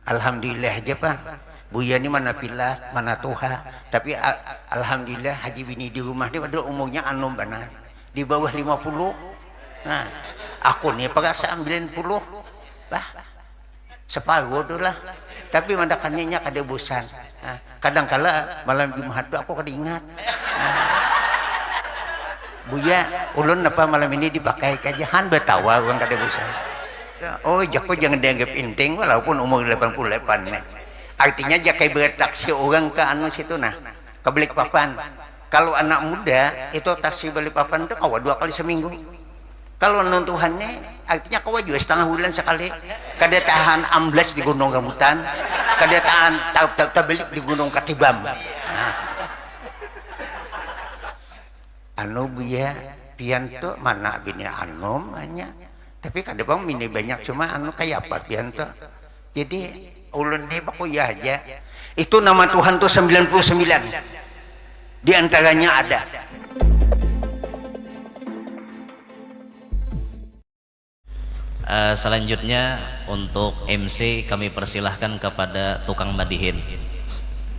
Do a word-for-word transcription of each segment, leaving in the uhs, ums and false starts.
Alhamdulillah aja, Pak. Buya ni mana pilat, mana tuha. Tapi, a-, alhamdulillah, haji bini di rumah ni padahal umurnya anum banar. Di bawah lima puluh. Nah, aku ni perasa sembilan puluh. Bah, separuh tu lah. Tapi mandakannya nya kada bosan. Nah, kadang kala malam Jumat tu aku kada ingat. Nah. Buya, ulun napa malam ini dipakai kajahan betawa urang kada bosan. Oh, jaku jangan dianggap inting walaupun umur delapan puluh delapan nih. Artinya jakai bertaksi orang ke anu situ nah, ke Balikpapan. Kalau anak muda itu taksi Balikpapan itu kawa dua kali seminggu. Kalau nuntuhannya artinya kawa juga setengah bulan sekali. Kada tahan amblas di Gunung Rambutan, kada tahan ta- ta- tabalik di Gunung Katibam. Nah. Anu buya, pian tu mana bini anum hanya. Tapi kada pang bini banyak cuma anu kaya apa pian tu. Jadi ulun ni bakuyah aja. Itu nama Tuhan tu sembilan puluh sembilan. Di antaranya ada. Eh, selanjutnya untuk M C kami persilahkan kepada tukang madihin.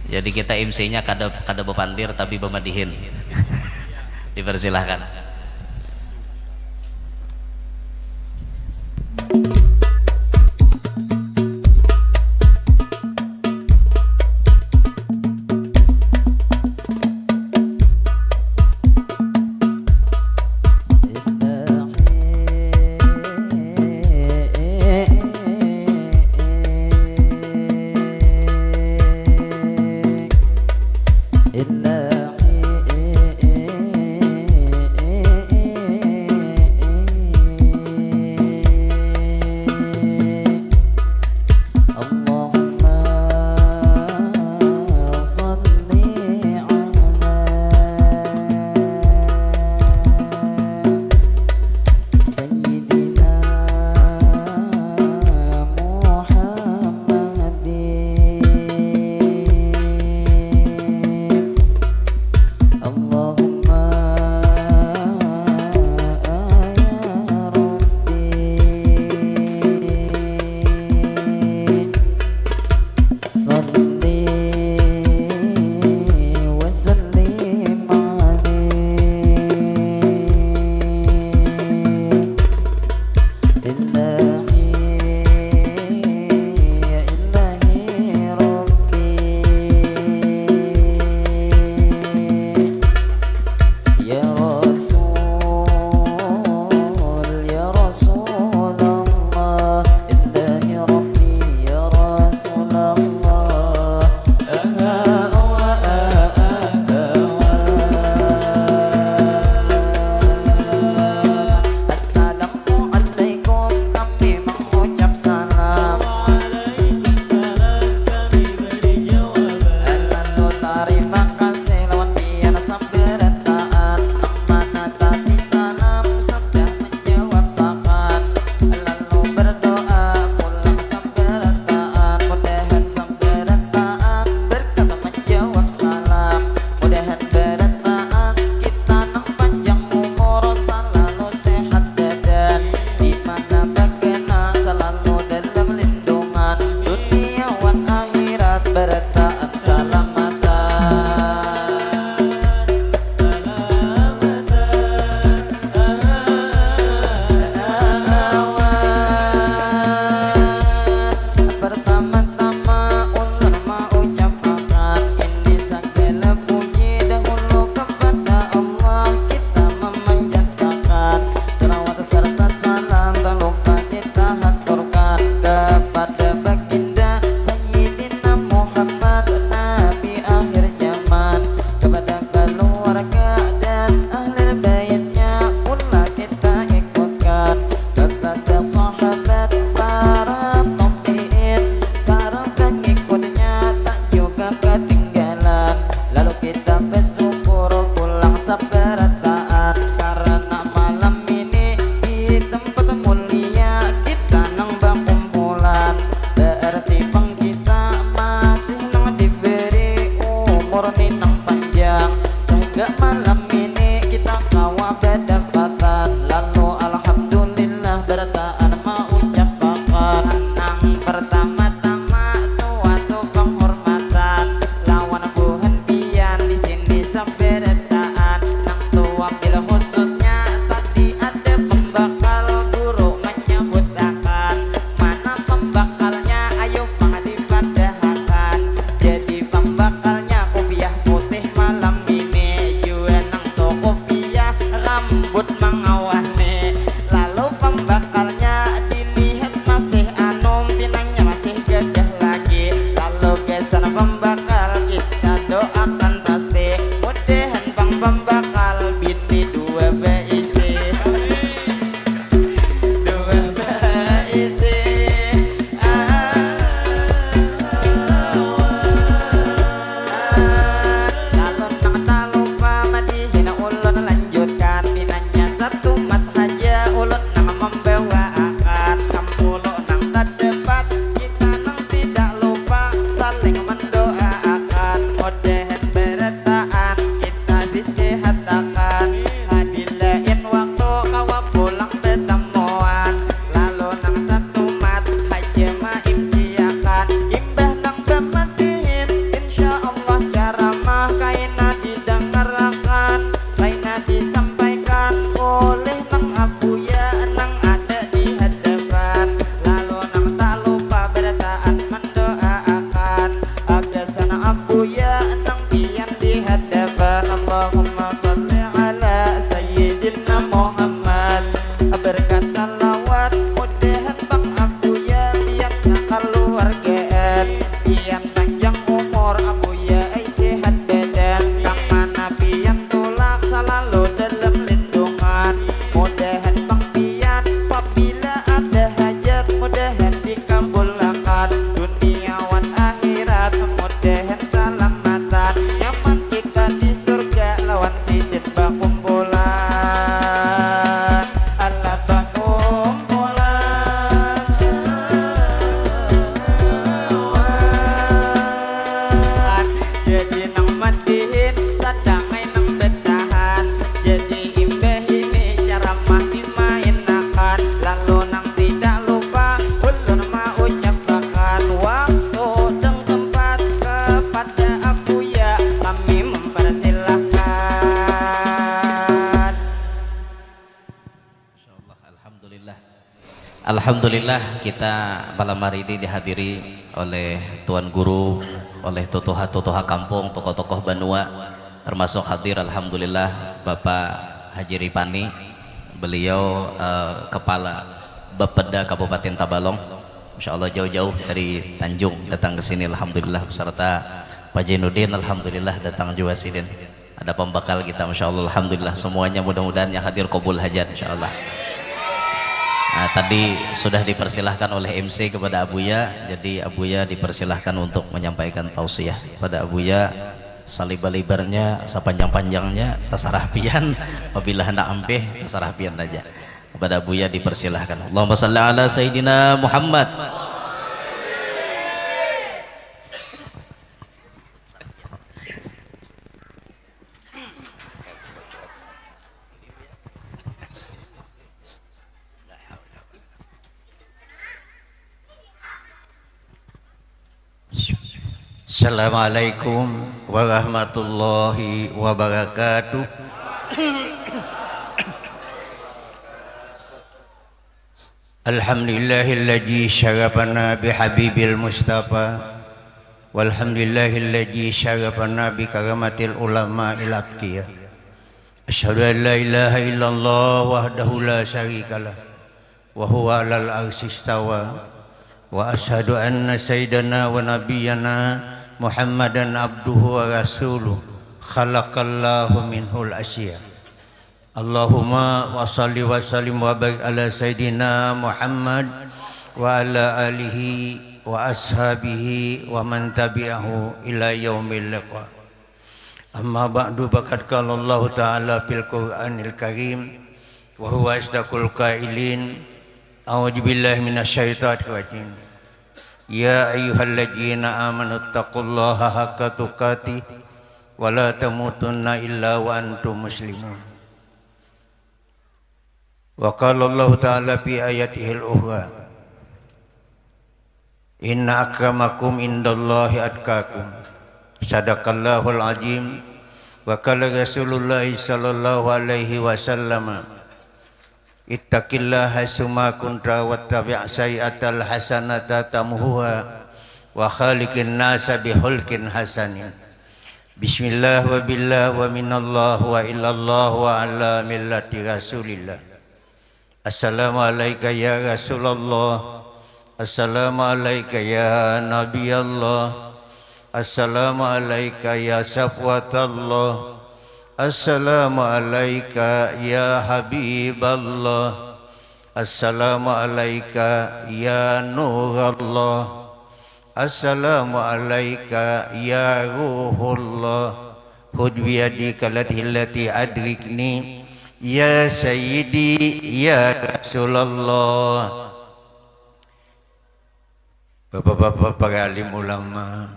Jadi kita M C-nya kada kada bepandir tapi bemadihin. Dipersilahkan. Sana pambakal kita doakan pasti, mudahan pang pambakal bini dua baisi. Dua baisi. Ah, ah, ah. Lalu nang talupa madihina ulun lanjutkan, pinanya satu mat haja ulun nang membawaakan, kampulu nang terdepan kita nang tidak lupa saling mendoaakan, mudahan berataan kita disehatakan, di lain waktu kawa pulang betamuan, lalu nang satumat haja maimsiakan, imbah nang bamadihin insya Allah caramah kaina didangarakan, kaina disampaikan oleh nang abuya nang ada di hadapan, lalu nang talupa berataan mendoaakan, agasana abuya nang pian di hadapan. Allahumma salli ala sayyidina Muhammad, berkat salawat mudahan pang abuya pian sakaluargaan, pian panjang umur abuya ai sehat badan, pang mana pian tulak salalu dalam lindungan, mudahan pang pian pabila ada hajat mudahan dikabulakan, dunia wan akhirat mudahan salamatan, nyaman kita di surga lawan sidin bakumpulan. Alah bakumpulan. Jadi nang madihin sadang ai nang betahan. Jadi imbah ini caramah dimainakan. Lalu nang tidak lupa ulun maucapakan waktu dan tempat kepada abuya kami mempersilahkan. Masya Allah, alhamdulillah. Alhamdulillah, kita malam hari ini dihadiri oleh Tuan Guru, oleh tutuha-tutuha kampung, tokoh-tokoh banua, termasuk hadir, alhamdulillah, Bapak Haji Ripani, beliau, eh, Kepala Bapeda Kabupaten Tabalong. Masya Allah, jauh-jauh dari Tanjung datang ke sini, alhamdulillah, beserta Pak Jainuddin, alhamdulillah, datang juga sidin. Ada pembakal kita, Masya Allah, alhamdulillah, semuanya mudah-mudahan yang hadir kabul hajat, Insya Allah. Nah, tadi sudah dipersilahkan oleh M C kepada Abuya, jadi Abuya dipersilahkan untuk menyampaikan tausiah kepada Abuya, salibar-libarnya, sepanjang-panjangnya, terserah pian, apabila hendak ampih, terserah pian saja. Kepada Abuya dipersilahkan. Allahumma salli ala Sayyidina Muhammad. Assalamualaikum warahmatullahi wabarakatuh. Alhamdulillahilladzi syarafana bihabibil mustafa. Walhamdulillahilladzi syarafana bikaramatil ulama il atqiyah. Asyhadu an la ilaha illallah wahdahu la syarikalah. Wa huwa alal arsy istawa. Wa asyhadu anna sayyidana wa nabiyyana Muhammadan abduhu wa rasuluh. Khalaqallahu minhul asya. Allahumma wa salli wa sallim wa barik ala sayyidina Muhammad wa ala alihi wa ashabihi wa man tabi'ahu ila yaumil liqa. Amma ba'du, faqad qala Allahu ta'ala fil Qur'anil Karim wa huwa asdaqul qailin. A'udzu billahi minasy syaithanir rajim. Ya ayyuhalladzina amanu taqullaha haqqa tuqatih wa la tamutunna illa wa antum muslimun. Wa qala Allahu ta'ala fi ayatihil ukhra, inna akramakum indallahi atqakum. Sadaqallahul azim. Wa qala Rasulullah sallallahu alaihi wasallam, ittaqillaha haitsuma kunta wattabi' sayyi'atal hasanata tamhuha wa khaliqin nasa bihulqin hasanin. Bismillah wa billah wa minallah wa ilallah wa ala millati Rasulillah. Assalamu alaika ya Rasulullah. Assalamu alaika ya Nabi Allah. Assalamu alaika ya safwatallah. Assalamu alaika ya habiballah. Assalamu alaika ya nurallah. Assalamu alaika ya ruhullah. Hud biyadika ladhillati adrikni ya sayyidi ya Rasulullah. Bapak-bapak para alim ulama,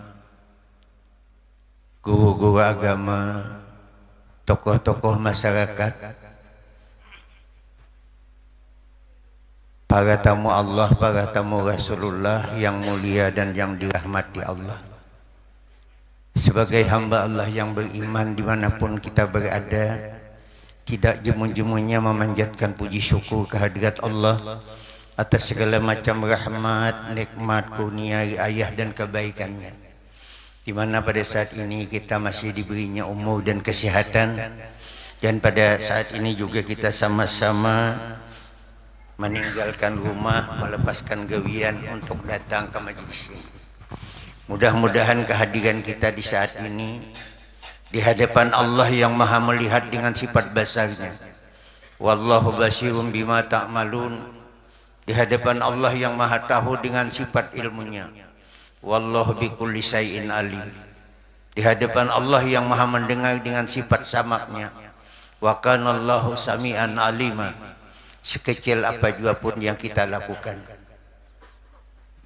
guru-guru agama, tokoh-tokoh masyarakat, para tamu Allah, para tamu Rasulullah yang mulia dan yang dirahmati Allah. Sebagai hamba Allah yang beriman dimanapun kita berada, tidak jemu-jemunya memanjatkan puji syukur kehadirat Allah atas segala macam rahmat, nikmat, kurnia, riayah dan kebaikannya. Di mana pada saat ini kita masih diberinya umur dan kesehatan, dan pada saat ini juga kita sama-sama meninggalkan rumah, melepaskan gawian untuk datang ke majelis ini. Mudah-mudahan kehadiran kita di saat ini di hadapan Allah yang Maha Melihat dengan sifat basarnya. Wallahu basirum bima ta'malun. Di hadapan Allah yang Maha Tahu dengan sifat ilmunya. Wallahu bikulli syai'in alim. Di hadapan Allah yang Maha Mendengar dengan sifat samaknya. Wa kanallahu sami'an alima. Sekecil apa jua pun yang kita lakukan,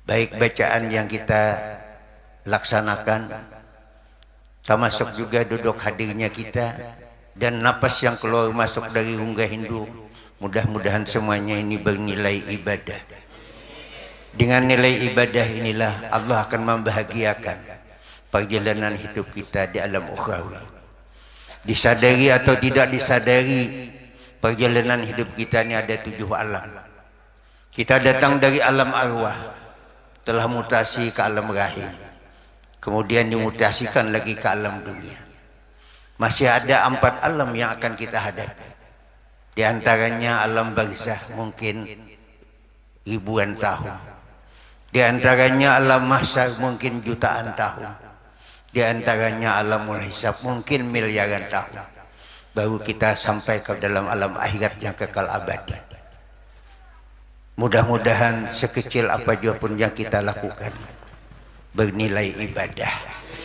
baik bacaan yang kita laksanakan, termasuk juga duduk hadirnya kita, dan napas yang keluar masuk dari rongga hindung, mudah-mudahan semuanya ini bernilai ibadah. Dengan nilai ibadah inilah Allah akan membahagiakan perjalanan hidup kita di alam ukhrawi. Disadari atau tidak disadari, perjalanan hidup kita ini ada tujuh alam. Kita datang dari alam arwah, telah mutasi ke alam rahim, kemudian dimutasikan lagi ke alam dunia. Masih ada empat alam yang akan kita hadapi. Di antaranya alam barzah, mungkin ribuan tahun. Di antaranya alam mahsyar, mungkin jutaan tahun. Di antaranya alamul hisab, mungkin miliaran tahun. Baru kita sampai ke dalam alam akhirat yang kekal abadi. Mudah-mudahan sekecil apa jua pun yang kita lakukan bernilai ibadah,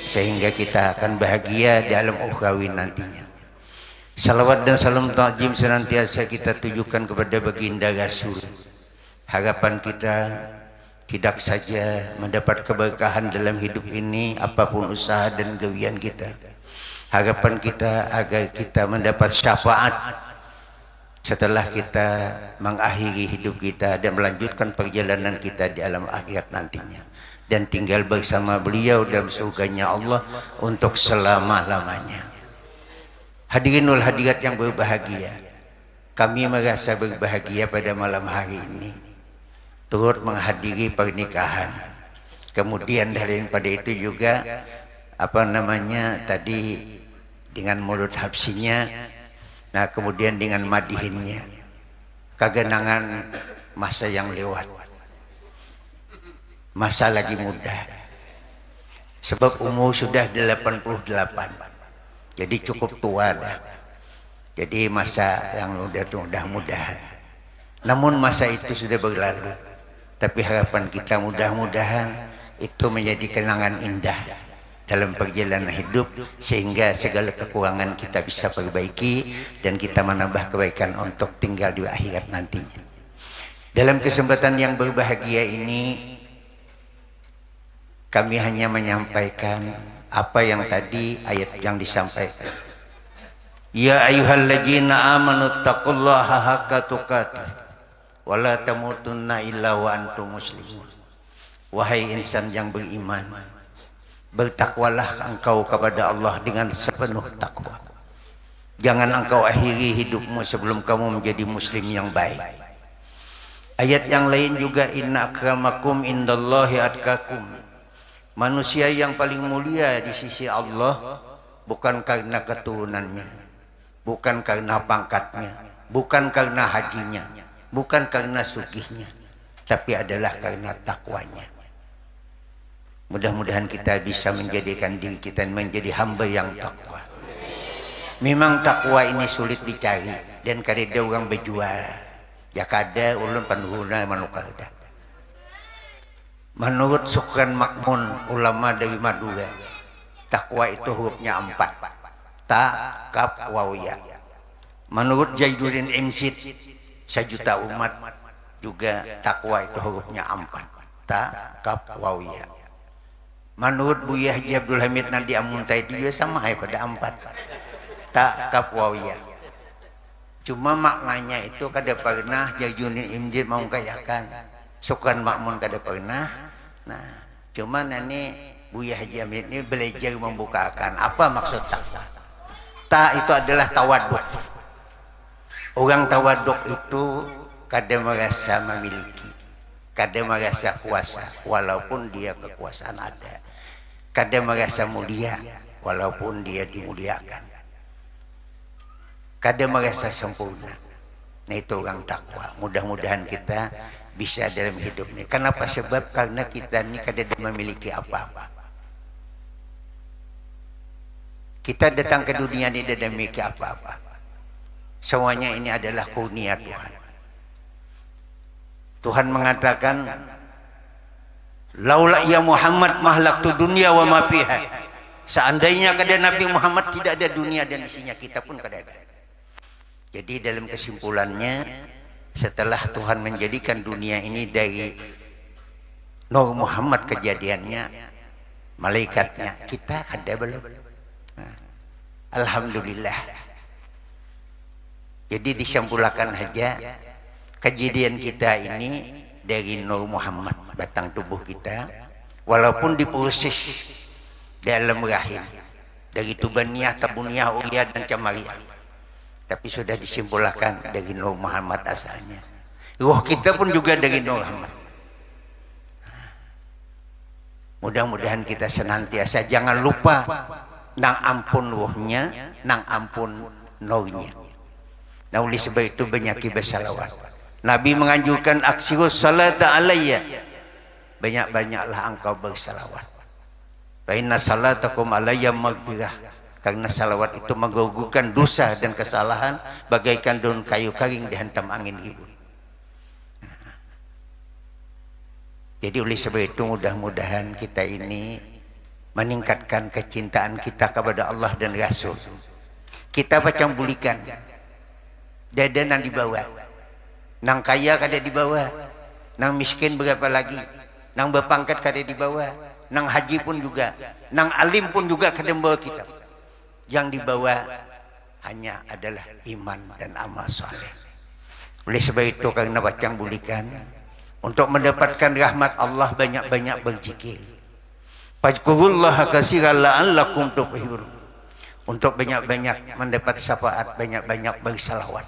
sehingga kita akan bahagia di alam ukhrawi nantinya. Salawat dan salam takzim senantiasa kita tujukan kepada baginda Rasul. Harapan kita tidak saja mendapat keberkahan dalam hidup ini, apapun usaha dan gawian kita. Harapan kita agar kita mendapat syafaat setelah kita mengakhiri hidup kita dan melanjutkan perjalanan kita di alam akhirat nantinya, dan tinggal bersama beliau dalam surganya Allah untuk selama-lamanya. Hadirin wal hadirat yang berbahagia, kami merasa berbahagia pada malam hari ini turut menghadiri pernikahan. Kemudian, daripada itu juga, apa namanya tadi, dengan mulut habsinya, nah, kemudian dengan madihinnya, kaganangan masa yang lewat, masa lagi muda, sebab umur sudah delapan puluh delapan, jadi cukup tua dah. Jadi masa yang muda itu mudah-mudahan. Namun masa itu sudah berlalu. Tapi harapan kita mudah-mudahan itu menjadi kenangan indah dalam perjalanan hidup, sehingga segala kekurangan kita bisa perbaiki dan kita menambah kebaikan untuk tinggal di akhirat nantinya. Dalam kesempatan yang berbahagia ini, kami hanya menyampaikan apa yang tadi ayat yang disampaikan. Ya ayyuhalladzina amanu taqullaha haqqa tuqatih wa la tamutunna illa wa antum muslimun. Wahai insan yang beriman, bertakwalah engkau kepada Allah dengan sepenuh takwa. Jangan engkau akhiri hidupmu sebelum kamu menjadi muslim yang baik. Ayat yang lain juga, inna akramakum indallahi atqakum. Manusia yang paling mulia di sisi Allah bukan karena keturunannya, bukan karena pangkatnya, bukan karena hajinya, bukan karena sugihnya, tapi adalah karena takwanya. Mudah-mudahan kita bisa menjadikan diri kita menjadi hamba yang takwa. Memang takwa ini sulit dicari dan kadada orang berjual. Ya kada, ulun panuhuna manukar dah. Menurut Sukran Makmun, ulama dari Madura, takwa itu hurufnya empat. Ta, kap, waw, ya. Menurut Zainuddin Imsit, sejuta umat juga takwa itu hurufnya empat. Ta, kap, waw, ya. Menurut Buya Haji Abdul Hamid Nadi Amuntai itu juga sama hai pada empat. Ta, kap, waw, ya. Cuma maknanya itu kada pernah Zainuddin Imsit maungkaiakan. Sukran Makmun kada pernah. Nah, cuma nani Buya Haji Hamid ini belajar membukakan apa maksud takwa. Ta itu adalah tawaduk. Orang tawaduk itu kada merasa memiliki, kada merasa kuasa, walaupun dia kekuasaan ada. Kada merasa mulia, walaupun dia dimuliakan. Kada merasa sempurna. Nah, itu orang takwa. Mudah-mudahan kita bisa dalam hidup ini. Kenapa? Sebab karena kita ini kada memiliki apa-apa. Kita datang ke dunia ini tidak memiliki apa-apa. Semuanya ini adalah kurnia Tuhan. Tuhan mengatakan, "Laula ya Muhammad mahlaktu dunia wa ma fiha." Seandainya kada Nabi Muhammad, tidak ada dunia dan isinya, kita pun kada ada. Jadi, dalam kesimpulannya, setelah Tuhan menjadikan dunia ini dari Nur Muhammad kejadiannya, malaikatnya, kita kada belum. Nah, alhamdulillah. Jadi, disimpulakan saja, kejadian kita ini dari Nur Muhammad, batang tubuh kita, walaupun diproses di alam rahim, dari tubaniah, tabuniah, uriah, dan camariah. Tapi sudah disimpulakan dari Nur Muhammad asalnya. Ruh kita pun juga dari Nur Muhammad. Mudah-mudahan kita senantiasa jangan lupa, nang ampun ruhnya, nang ampun nurnya. Nah, oleh sebab itu, banyaki bersalawat. Nabi menganjurkan, "Aksiru salata alayya." Banyak-banyaklah engkau bersalawat. "Fa inna salatakum alayya maghfirah." Karena salawat itu menggugurkan dosa dan kesalahan bagaikan daun kayu kering dihantam angin ribut. Jadi, oleh sebab itu, mudah-mudahan kita ini meningkatkan kecintaan kita kepada Allah dan Rasul. Kita pacang bulikan, dada nang dibawa. Nang kaya kada dibawa, nang miskin berapa lagi, nang bapangkat kada dibawa, nang haji pun juga, nang alim pun juga kada membawa kitab. Yang dibawa hanya adalah iman dan amal saleh. Oleh sebab itu, karena pacang bulikan, untuk mendapatkan rahmat Allah, banyak-banyak berzikir. "Fazkurullaha katsiran la'allakum tuflihun." Untuk banyak-banyak mendapat syafaat, banyak-banyak bersalawat.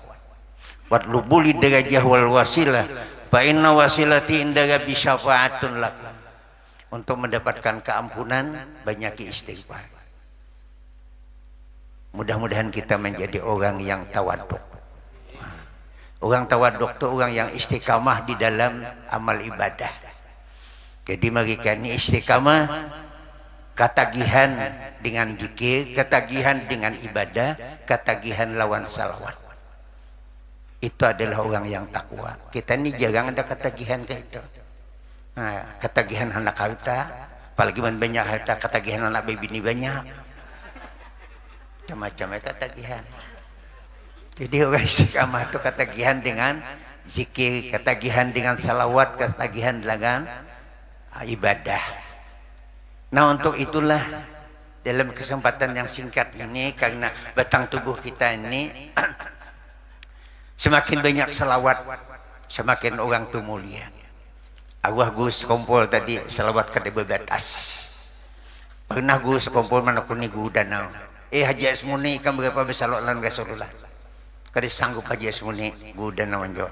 "Watlubu lidarajah wal wasilah, fa inna wasilati inda rabbi syafaatun lakum." Untuk mendapatkan keampunan, banyaki istighfar. Mudah-mudahan kita menjadi orang yang tawaduk. Orang tawaduk tu orang yang istiqamah di dalam amal ibadah. Jadi, mereka ini istiqamah, katagihan dengan zikir, katagihan dengan ibadah, katagihan lawan salawat. Itu adalah orang yang takwa. Kita ni jarang ada katagihan kayak itu. Nah, katagihan anak harta, apalagi man banyak harta, katagihan anak bebini banyak. Macam-macam ya katagihan. Jadi, orang istiqamah tu katagihan dengan zikir, katagihan dengan salawat, katagihan dengan, ah, ibadah. Nah, untuk itulah, dalam kesempatan yang singkat ini, karena batang tubuh kita ini semakin banyak salawat, semakin orang tu mulia. Arwah Gus Kompol tadi, salawat kada babatas. Pernah Gus Kompol manakuni Guru Danau, "Eh, Haji Asmuni, ikam berapa bersalawat lawan Rasulullah?" Kada sanggup Haji Asmuni, Guru Danau manjawab.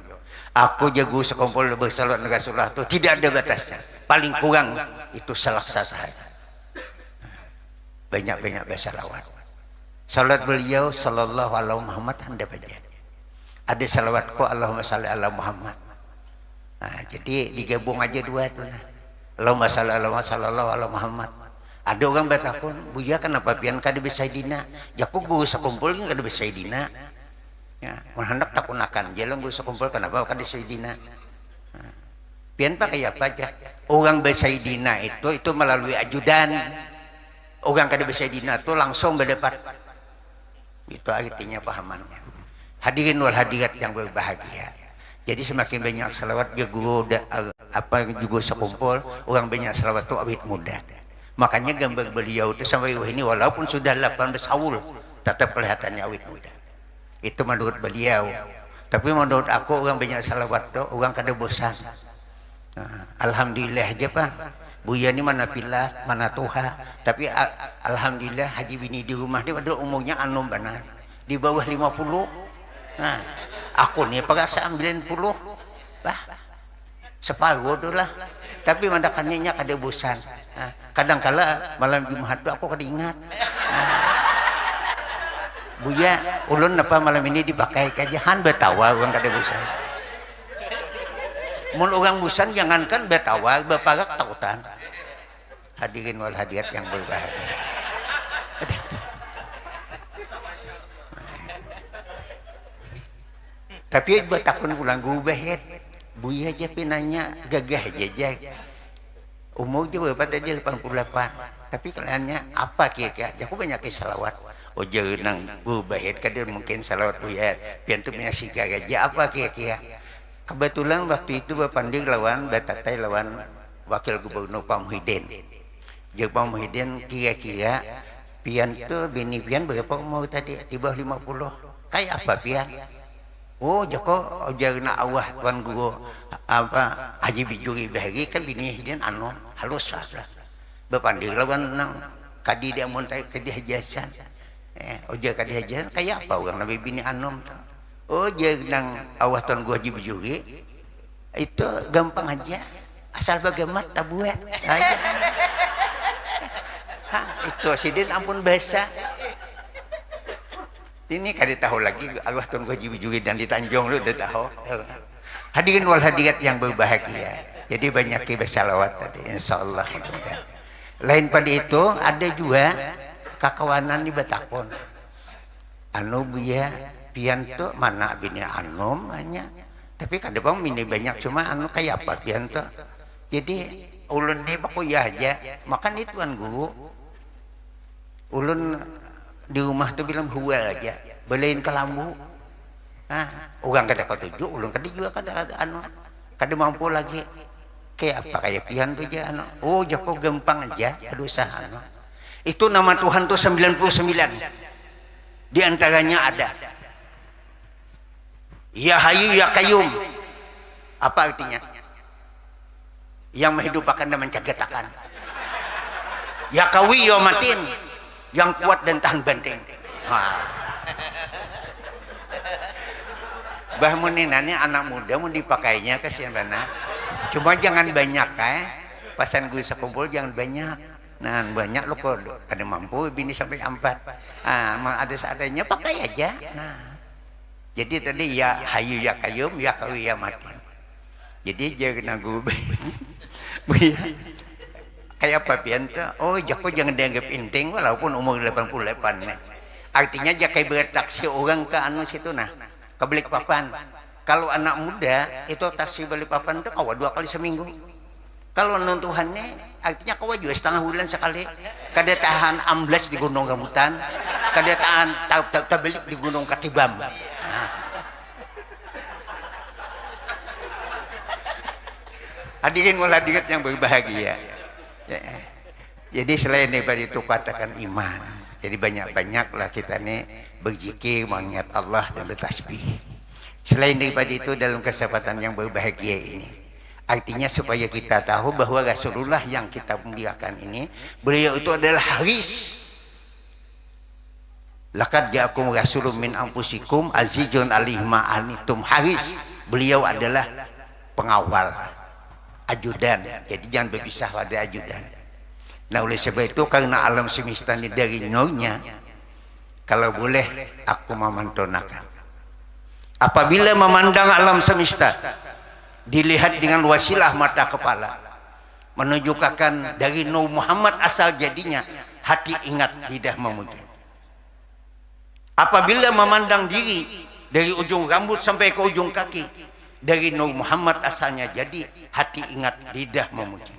"Aku ja Gus Kompol bersalawat lawan Rasulullah tu tidak ada batasnya. Paling kurang itu salaksa sahaja." Banyak-banyak bersalawat. Salawat beliau, sallallahu ala Muhammad, handap aja. Ada salawatku, Allahumma salli ala Muhammad. Nah, jadi digabung aja dua tu nah. Allahumma shalli ala Muhammad, sallallahu ala Muhammad. Ada orang batakun, "Buya, kenapa pian kada basaidina?" Jaku, "Guru sakumpul gin kada basaidina." Ya, mun handak takunakan ja lawan guru sakumpul, "Kenapa kada saidina?" Nah. "Pian pakai apa aja?" "Orang basaidina itu, itu melalui ajudan. Orang kada basaidina tu langsung badapat." Itu artinya pahamannya. Hadirin wal hadirat yang berbahagia. Jadi semakin banyak salawat ja guru da, apa juga sekumpul, orang banyak salawat tu awit muda. Makanya gambar beliau tu sampai wahini walaupun sudah delapan belas haul, tetap kelihatannya awit muda. Itu menurut beliau. Tapi menurut aku orang banyak salawat tu orang kada bosan. Nah, alhamdulillah aja pak. Buya ni mana pilat, mana tuha. Tapi a- alhamdulillah haji bini di rumah ni padahal umurnya anum banar. Di bawah lima puluh. Nah, aku ni perasa sembilan puluh. Bah, separuh tu lah. Tapi mandakannya kada bosan. Nah, kadang kala malam Jumat tu aku kada ingat. Nah, Buya, ulun napa malam ini dipakai kaja han batawa urang kada bosan. Mun urang busan jangankan batawa, baparak tautan. Hadirin wal hadirat yang berbahagia. Tapi batakun pulang guru bahet. Buya aja pinanya gagah aja aja. Umur dia berapa tadi delapan puluh delapan. Tapi kaliannya apa kira-kira? Jaku banyak salawat. Oh, jangan nang guru bahet kada mungkin salawat buya. Pian tu punya sigar aja apa kira-kira? Kebetulan waktu itu bapandir lawan batatai lawan wakil gubernur Pak Muhyiddin. Jar Pak Muhyiddin, kira-kira pian tu bini pian berapa umur tadi? Di bawah lima puluh. Kayak apa pian? Oh, joko ujar nak awah tuan guru apa Haji Bijuri bahari kan bini Muhyiddin anu halus lah. Bapandir lawan nang kadi di amun tai kadi hajasan. Eh, ujar kadi hajasan kayak apa orang nabi bini anum tu? Oh, jar nang awah tuan guru Haji Bijuri, itu gampang aja. Asal bagamat tabuat. Aja. Ha, itu sidin ampun bahasa. Ini kada tahu lagi awah tuan guru Haji Bijuri dan di Tanjung lu udah tahu. Hadirin wal hadirat yang berbahagia. Jadi banyak bersalawat tadi, insya Allah mudah-mudahan. Lain pada itu ada juga kakawanan di Batakun. Anu buya, pian tu mana bini anum hanya. Tapi kada pang bini banyak cuma anu kaya apa pian tu. Jadi ulun ni bakuyah aja. Makan ni tuan guru. Ulun di rumah tu bilang hual aja. Belain kalambu. Nah, orang kada katuju, ulun kada juga kada anu kada mampu lagi. Kaya apa kaya pian tu ja anu. Oh, jako gampang aja kada usah anu. Itu nama Tuhan tu sembilan puluh sembilan. Di antaranya ada Ya Hayu Ya Kayum. Apa artinya? Yang menghidupakan dan mencagatakan. Ya Kawi Ya Matin. Yang kuat dan tahan banting. Wah. Bah mun ini anak muda mun dipakainya kasihan bana. Cuma jangan banyak eh. Pasan guru sekumpul jangan banyak. Nah, banyak lo kok kada mampu bini sampai empat. Ah, ada seadanya pakai aja. Nah. Jadi tadi ya hayu ya kayum, ya kawi ya matin. Jadi jar kena guru kayak apa pian tuh? Oh, jako jangan dianggap inting walaupun umur delapan puluh delapan nih. Artinya jakai bertaksi orang ke anu situ nah, ke Balikpapan. Kalau anak muda itu taksi Balikpapan tuh kawa dua kali seminggu. Kalau nuntuhannya artinya kawa jua setengah bulan sekali. Kada tahan amblas di Gunung Rambutan, kada tahan tabalik di Gunung Katibam. Nah. Hadirin wal hadirat yang berbahagia. Ya. Jadi selain daripada itu katakan iman. Jadi banyak-banyaklah kita nih berzikir, mengingat Allah dan bertasbih. Selain daripada itu dalam kesempatan yang berbahagia ini, artinya supaya kita tahu bahwa Rasulullah yang kita muliakan ini, beliau itu adalah haris. Laqad ja'akum rasulun min anfusikum azizun alaihi ma anitum haris. Beliau adalah pengawal, ajudan. Jadi jangan berpisah pada ajudan. Nah, oleh sebab itu karena alam semesta ini dari nurnya, kalau boleh aku memantunakan. Apabila memandang alam semesta dilihat dengan wasilah mata kepala, Menunjukakan dari Nur Muhammad asal jadinya, hati ingat lidah memuji. Apabila memandang diri dari ujung rambut sampai ke ujung kaki, dari Nur Muhammad asalnya jadi, hati ingat lidah memuji.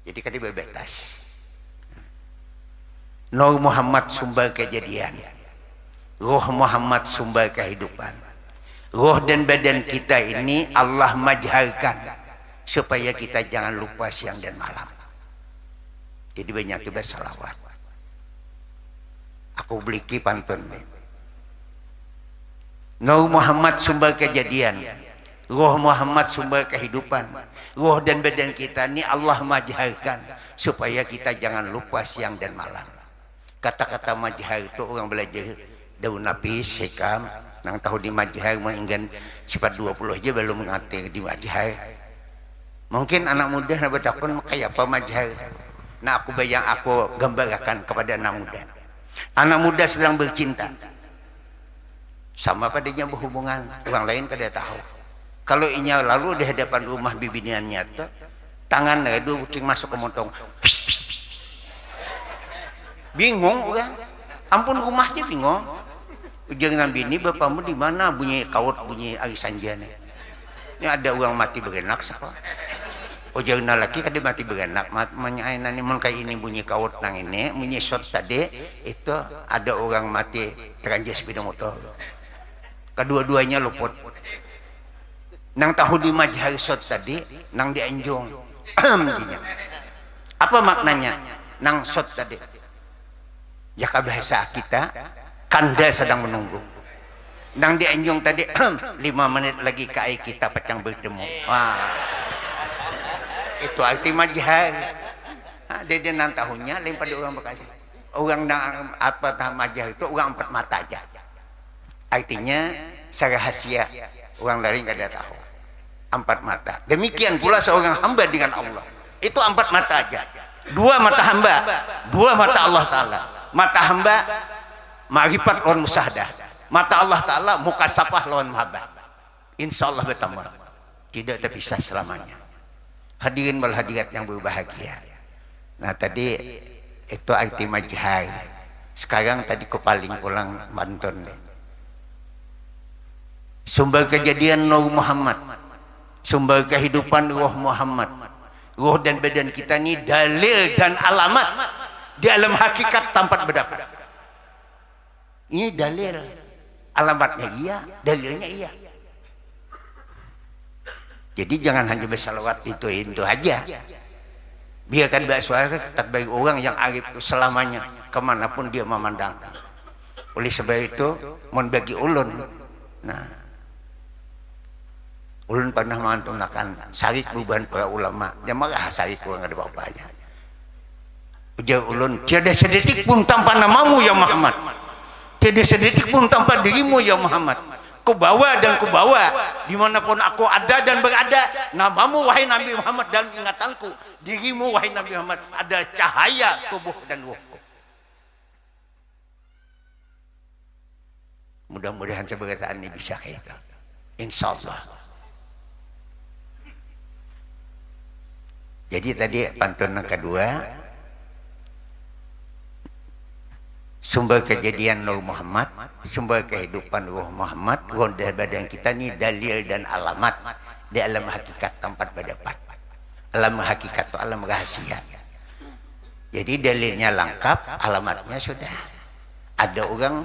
Jadi kada bebatas. Nur Muhammad sumber kejadian. Roh Muhammad sumber kehidupan. Roh dan badan kita ini Allah majharkan supaya kita jangan lupa siang dan malam. Jadi banyak juga salawat. Aku beliki pantun nih. Nur Muhammad sumber kejadian, Roh Muhammad sumber kehidupan. Roh dan badan kita ni Allah majharkan supaya kita jangan lupa siang dan malam. Kata-kata majhar tu orang belajar daun napis, hikam, nang tahu di majhar, mun inggan sifat dua puluh aja balum ngerti di majhar. Mungkin anak muda nang batakun, "Kayapa majhar?" Nah, aku bayang, aku gambarkan kepada anak muda. Anak muda sedang bercinta. Sama padanya berhubungan, orang lain kada tahu. Kalau inya lalu di hadapan rumah bibiniannya tu, tangan ai dua buting masuk ke montong. Bingung orang. Ampun, rumah aja bingung. Ujar nang bini, "Bapamu di mana?" Bunyi kaut, bunyi ari sanja nih. Ini ada orang mati beranak sapa? Ujar nang laki, "Kada mati beranak, mat-, manyai nani, mun kaya ini bunyi kaut nang ini, bunyi shot tadi, itu ada orang mati teranjah sepeda motor." Kedua-duanya luput. Nang tahu di majhar shot tadi, nang di anjung. Intinya. Apa maknanya? Nang shot tadi. Jaka bahasa kita, kanda sedang menunggu. Nang di anjung tadi, lima menit lagi ka ai kita pacang bertemu. Wah. Itu arti majhar. Nah, jadi nang tahunya lain pada orang Bekasi. Orang nang apa tah majhar itu orang empat mata aja. Artinya sarahasia, orang lain kada tahu. Empat mata. Demikian pula seorang hamba dengan Allah. Itu empat mata aja. Dua mata hamba, dua mata Allah Ta'ala. Mata hamba, ma'rifat lawan musyahadah. Mata Allah Ta'ala, mukasafah lawan mahabbah. Insya Allah bertambah. Tidak terpisah selamanya. Hadirin wal hadirat yang berbahagia. Nah, tadi itu arti majhar. Sekarang tadi kupaling pulang pantun. Sumber kejadian Nur Muhammad. Sumber kehidupan Roh Muhammad. Roh dan badan kita ni dalil dan alamat di alam hakikat tampat berdapat. Ini dalil. Alamatnya iya, dalilnya iya. Jadi jangan hanya bersalawat itu, itu aja. Biarkan bersuara tetap bagi orang yang arif selamanya, kemanapun dia memandang. Oleh sebab itu, mun bagi ulun, nah, ulun pernah mangantunakan sarik bubuhan para ulama, nya marah sarik, urang kada apa-apanya. Ujar ulun, "Tiada sedetik pun tanpa namamu, ya Muhammad. Tiada sedetik pun tanpa dirimu, ya Muhammad. Kubawa dan kubawa, dimanapun aku ada dan berada, namamu, wahai Nabi Muhammad, dalam ingatanku. Dirimu, wahai Nabi Muhammad, adalah cahaya tubuh dan ruhku." Mudah-mudahan seberataan ini bisa kayak itu. Insya Allah. Jadi tadi pantun yang kedua, sumber kejadian Nur Muhammad, sumber kehidupan Ruh Muhammad, roh dan badan kita ni dalil dan alamat di alam hakikat tampat berdapat. Alam hakikat tu alam rahasia. Jadi dalilnya lengkap, alamatnya sudah. Ada orang,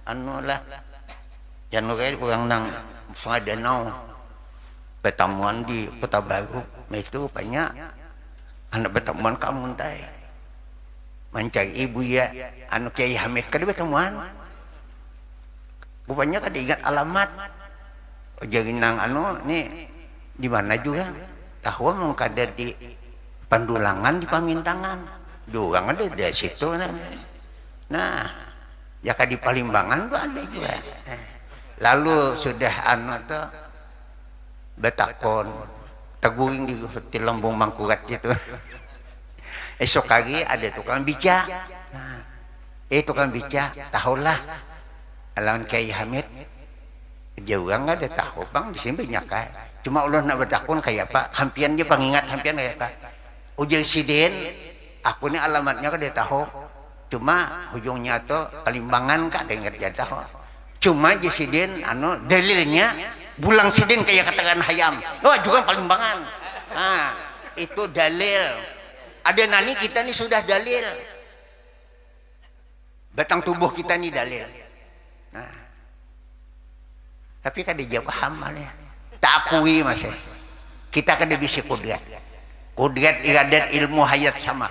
anu lah, yang orang nang Sungai Danau, batamuan di Kota Baru, nah itu rupanya anak batamuan kamu, tai. Mancari ibu ya, anu Kiai Hamid, kada batamuan. Rupanya kada ingat alamat. Ujar nang anu, ni di mana juga? Tahu mun kada di Pandulangan, di Pamintangan. Di urang ada di situ, nah. Nah, ya ka di Palimbangan tu ada juga. Lalu sudah anu tu batakon, taguring di Hotel Lambung Mangkurat situ. Esok hari ada tukang bica. Nah, eh, tukang bica, tahulah lawan Kiai Hamid. Jauh urang kada tahu pang di sini banyak kan. Cuma ulun nak batakun kaya apa, hampian ja pangingat hampian kaya apa. Ujar sidin, aku ni alamatnya kada tahu. Cuma hujungnya tu Palimbangan kada ingat ja tahu. Cuma ja sidin anu dalilnya bulang sidin kaya katakan hayam. Wah juga Palimbangan. Nah, itu dalil. Ada nani kita ni sudah dalil. Batang tubuh kita ni dalil. Nah. Tapi kada jauh paham malih. Takui masih. Kita kada bisi kudrat. Kudrat iradat ilmu hayat sama.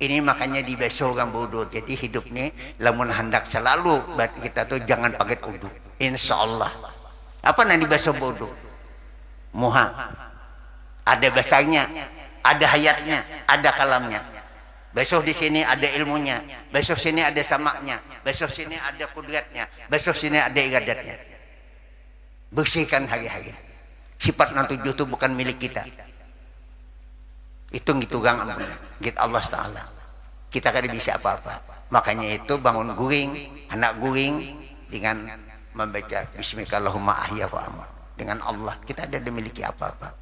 Ini makanya dibasuh orang berwudu. Jadi hidup ni lamun handak selalu buat kita tu jangan pakai wudu. Insya Allah. Apa nang dibasuh berwudu? Muha. Ada basarnya, ada hayatnya, ada kalamnya. Basuh di sini ada ilmunya, basuh sini ada samaknya, basuh sini ada kudratnya, basuh sini ada iradatnya. Bersihkan hari-hari. Sifat nang tujuh tu bukan milik kita. Itu ngitu gang ampunnya. Git Allah Ta'ala. Kita kada bisa apa-apa. Makanya itu bangun guring, anak guring dengan membaca Bismikallahumma ahya wa amut. Dengan Allah kita ada dimiliki apa-apa.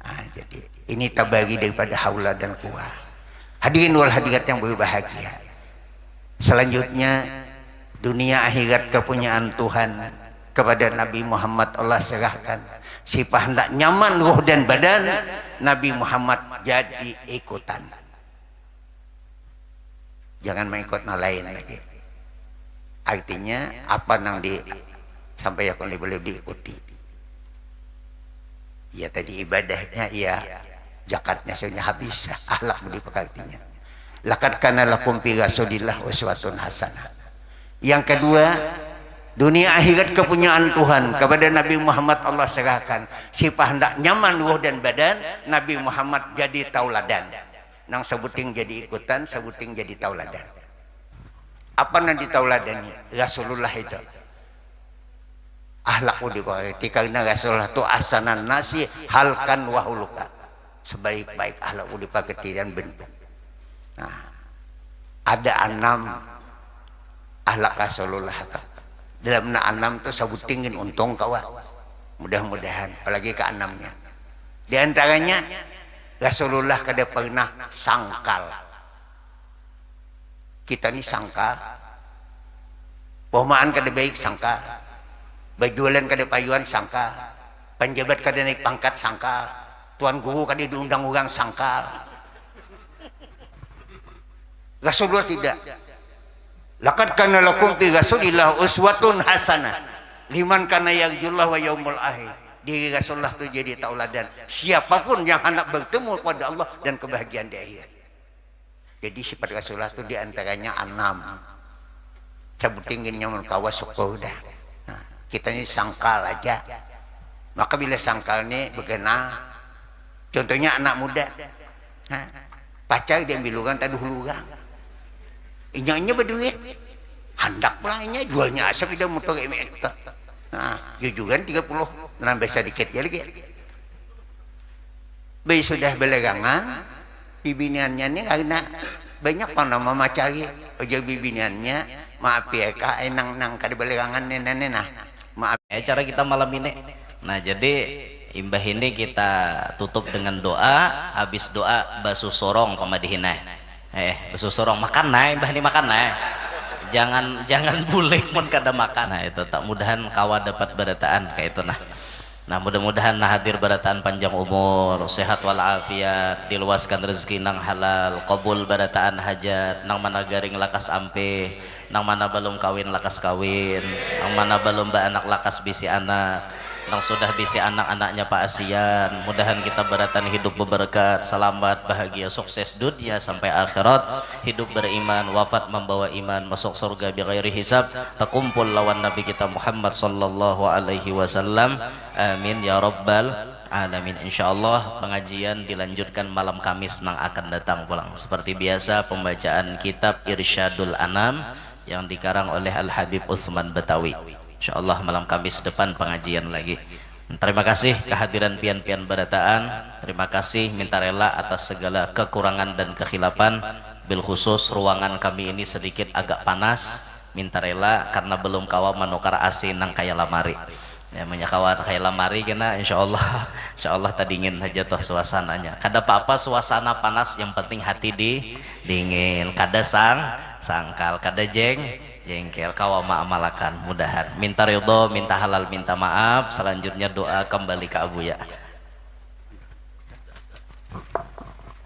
Nah, jadi ini tabagi daripada haula dan kuah. Hadirin wal hadirat yang berbahagia. Selanjutnya, dunia akhirat kepunyaan Tuhan kepada Nabi Muhammad Allah serahkan. Siapa hendak nyaman ruh dan badan, Nabi Muhammad jadi ikutan. Jangan mengikut yang lain lagi. Artinya apa nang di sampai aku boleh diikuti. Ya tadi ibadahnya iya, zakatnya sudah habis, ahlak budi pekertinya. Lakad kana lakum fi Rasulillah uswatun hasanah. Yang kedua, dunia akhirat kepunyaan Tuhan kepada Nabi Muhammad Allah serahkan. Siapa hendak nyaman ruh dan badan, Nabi Muhammad jadi tauladan. Nang sabuting jadi ikutan, sabuting jadi tauladan. Apa nang ditauladani? Rasulullah itu. Ahlak budi pekerti karena Rasulullah tu ahsanan nasi halkan wahuluka. Sebaik-baik ahlak budi pekerti dan bentuk. Nah, ada enam ahlak Rasulullah tu. Dalam na enam tu sabuting gin untung kawa. Mudah-mudahan apalagi keenamnya. Di antaranya Rasulullah kada pernah sangkal. Kita ni sangkal. Pomaan kada baik sangkal. Bajualan kada payuan sangkal. Panjabat kada naik pangkat sangkal. Tuan guru kada diundang urang sangkal. Rasulullah tidak. Lakad kana lakum fi Rasulillah uswatun hasanah liman kana yarjullah wa yaumul akhir. Diri Rasulullah tu jadi tauladan. Siapapun yang hendak bertemu kepada Allah dan kebahagiaan di akhirat. Jadi sifat Rasulullah tu diantaranya enam. Sabuting gin nyaman kawa syukur dah. Nah, kita ni sangkal aja. Maka bila sangkal ni begenal, contohnya anak muda. Nah, pacar diambil orang taduh orang. Inya-inya berduit. Handak pulang inya jualnya asa bida motor M X. Nah, jujuran tiga puluh. Nambah sedikit ya lagi. Bayi sudah belegangan, bibiniannya ni karena banyak pang nama macari. Ujar bibiniannya, maaf ya kak, eh, nang nang kada belegangan ni nene nah. Maaf. Eh, cara kita malam ini. Nah, jadi imbah ini kita tutup dengan doa, habis doa basuh sorong pamadihinai. Eh, basuh sorong makan nai, imbah ini makan nai. Jangan jangan bulik mun kada makan. Nah, itu tak mudahan kawa dapat berataan kayak itu nah. Nah, mudah-mudahan nah hadir barataan panjang umur, sehat walafiat, diluaskan rezeki nang halal, kabul barataan hajat, nang mana garing lakas ampih, nang mana balum kawin lakas kawin, nang mana balum baanak lakas bisi anak, nang sudah bisi anak anaknya paasian. Mudahan kita barataan hidup beberkat, salamat, bahagia, sukses dunia sampai akhirat, hidup beriman, wafat membawa iman, masuk surga bighairi hisab, takumpul lawan Nabi kita Muhammad sallallahu alaihi wasallam. Amin ya rabbal alamin. Insyaallah pengajian dilanjutkan malam Kamis nang akan datang pulang. Seperti biasa pembacaan kitab Irsyadul Anam yang dikarang oleh Al Habib Utsman Betawi. Insyaallah malam Kamis depan pengajian lagi. Terima kasih kehadiran pian-pian barataan. Terima kasih minta rela atas segala kekurangan dan kekhilafan. Bil khusus ruangan kami ini sedikit agak panas. Minta rela karena belum kawa manukar A C nang kaya lamari. Ya, munnya kawa kaya lamari kena, insya Allah, insya Allah tadingin haja tuh suasananya. Kada apa-apa suasana panas, yang penting hati di dingin. Kada sang sangkal, kada jeng jengkel, kawa maamalakan. Mudahan. Minta ridho, minta halal, minta maaf. Selanjutnya doa kembali ke Abuya.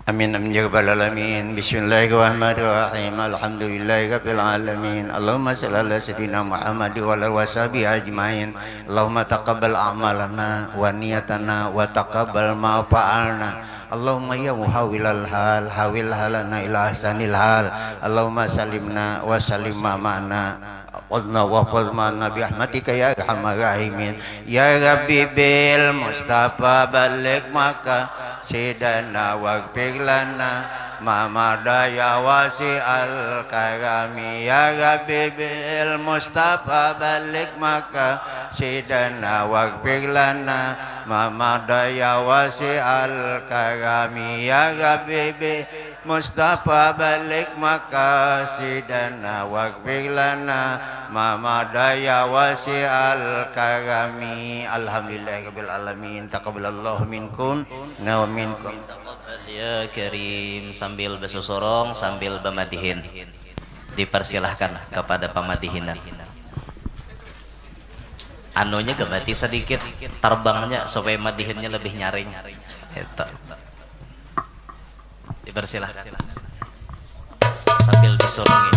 Amin amin ya rabbal alamin. Bismillahirrahmanirrahim. Alhamdulillahirabbil alamin. Allahumma shalli ala sayyidina Muhammad wa ala washabihi ajmain. Allahumma taqabbal a'malana wa niyatana wa taqabbal ma fa'alna. Allahumma ya muhawwilal hal, hawwil halana ila ahsanil hal. Allahumma salimna wa salim ma ma'ana. Qulna wa qul ma'ana bi rahmatika ya arhamar rahimin. Ya Rabbi bil Mustafa balligh maqasidana waghfir lana ma madha ya wasi'al karami. Ya Rabbi bil Mustafa balligh maqasidana waghfir lana ma madha ya wasi'al karami. Ya Rabbi bil Mustafa balligh maqasidana waghfir lana ma madha ya wasi'al karami. Alhamdulillahirabbil alamin. Taqabbalallahu minkum na wa minkum. Ya Karim, sambil basusurung, sambil bamadihin. Dipersilahkan kepada pamadihinan. Anunya gamati sedikit, terbangnya supaya madihinnya lebih nyaring. Itu. Dipersilahkan. Sambil disurungi.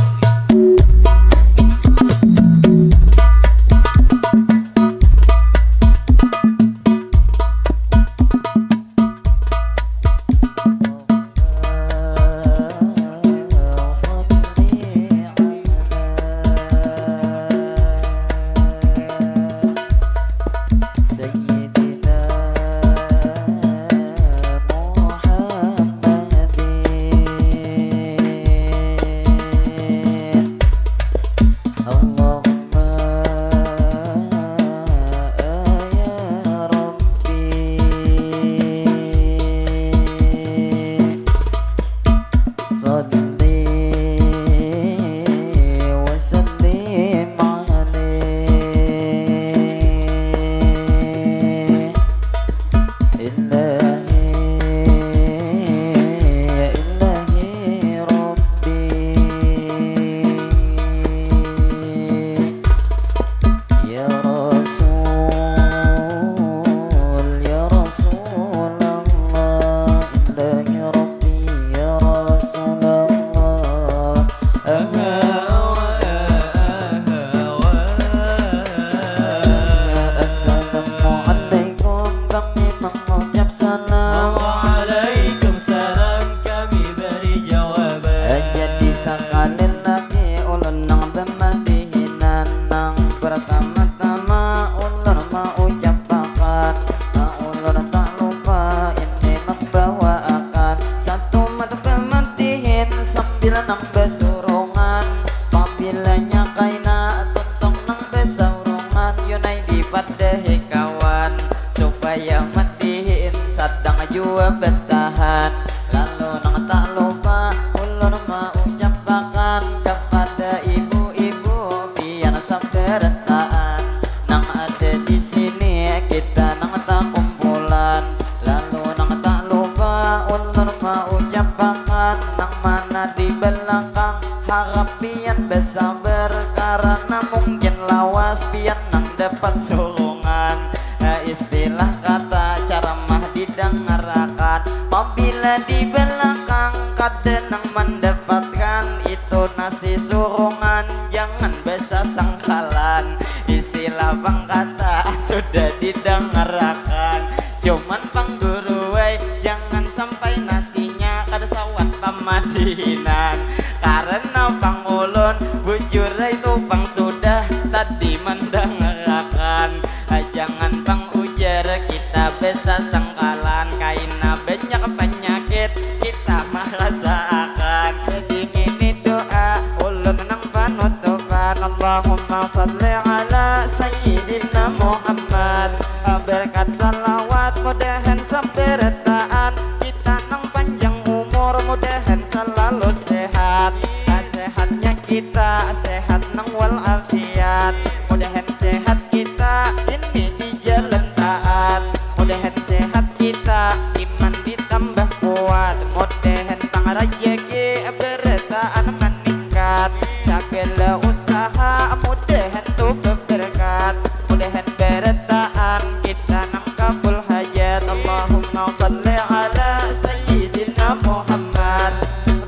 walafiat. Mudahan sehat kita ini di jalan taat. Mudahan sehat kita iman ditambah kuat. Mudahan pang rajaki berataan meningkat. Segala usaha mudahan tu berkat. Mudahan berataan kita nang kabul hajat. Allahumma salli ala sayyidina Muhammad.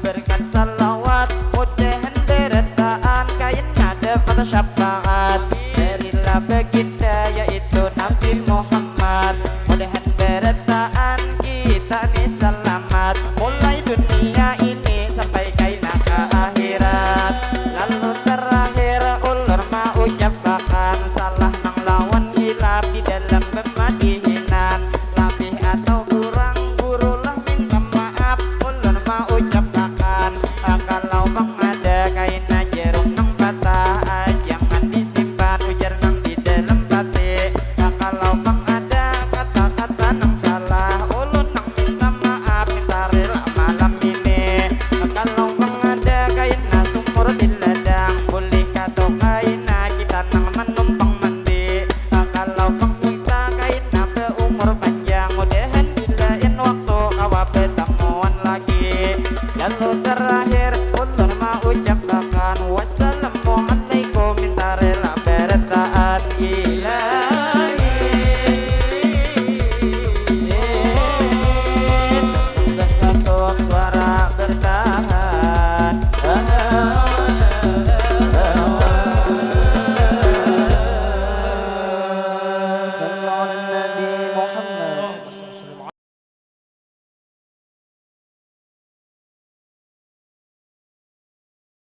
Berkat salawat mudahan berataan kaina dapat syafaat. Darilah baginda yaitu Nabi Muhammad. Mudahan berataan kita ni salamat mulai dunia ini sampai kaina ka akhirat. Lalu terakhir ulun maucapakan salah nang lawan hilap di dalam pemadihinan. Labih atau kurang gurulah minta maaf. Ulun maucapakan, ah, kalau pang ada kaina jarum nang patah, ah, jangan disimpan ujar nang di dalam pati. Ah, kalau pang ada kata-kata nang salah, ulun nang minta maaf, minta rela malam ini. Ah, kalau pang ada kaina sumur di ladang, bulih katu kaina kita nang manumpang mandi. Ah, kalau pang kita kaina baumur panjang, mudahan di lain waktu kawa batamuan lagi. Lalu terakhir, ulun maucap